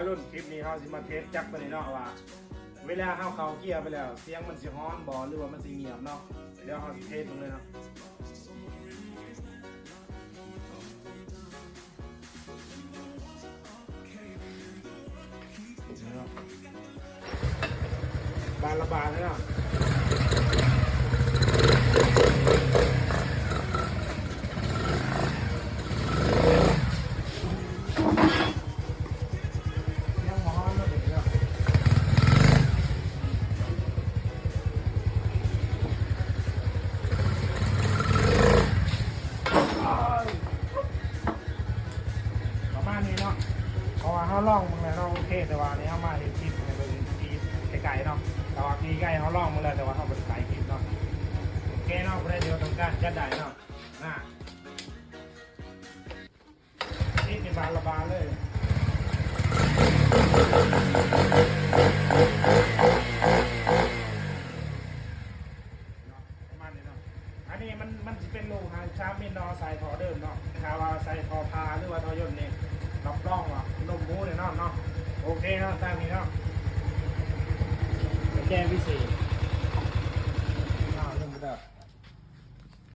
ລຸ້ນ ຄລິບນີ້ເຮົາຊິມາເທສຈັກໂຕນີ້ເນາະ ວ່າເວລາເຮົາເຂົ້າເກຍໄປແລ້ວ ສຽງມັນຊິຮອນບໍ່ ຫຼືວ່າມັນຊິງຽບເນາະ. ດຽວເຮົາຊິເທສເບິ່ງເລີຍເນາະ. ບານລະບານເລີຍເນາະ. ປະມານນີ້ເນາະ ເພາະວ່າເຮົາລອງເບິ່ງແລ້ວເນາະ ໂອເຄ. ແຕ່ວ່າອັນນີ້ເຮົາມາເຮັດຄລິບໃຫ້ເບິ່ງທີ່ໄກໆເນາະ ແຕ່ວ່າທີ່ໃກ້ເຮົາລອງເບິ່ງແລ້ວ ແຕ່ວ່າເຮົາບໍ່ໄດ້ຖ່າຍຄລິບເນາະ. ໂອເຄເນາະ ຜູ້ໃດທີ່ວ່າຕ້ອງການຈັດໄດ້ເນາະ ນະ ນີ້ເປັນບານລະບານເລີຍ. ປະມານນີ້ເນາະ ອັນນີ້ມັນ ມັນຊິເປັນຮູຫ້າສິບສາມມິນເນາະ ໃສ່ທໍ່ເດີມເນາະ. ຖ້າວ່າໃສ່ທໍ່ພາ ຫຼືວ່າທໍ່ຍົນນີ້ ຮັບຮອງວ່ານຸ້ມຫູແນ່ນອນເນາະ. ໂອເຄເນາະ ຕາມນີ້ເນາະ ແຈວິເສດ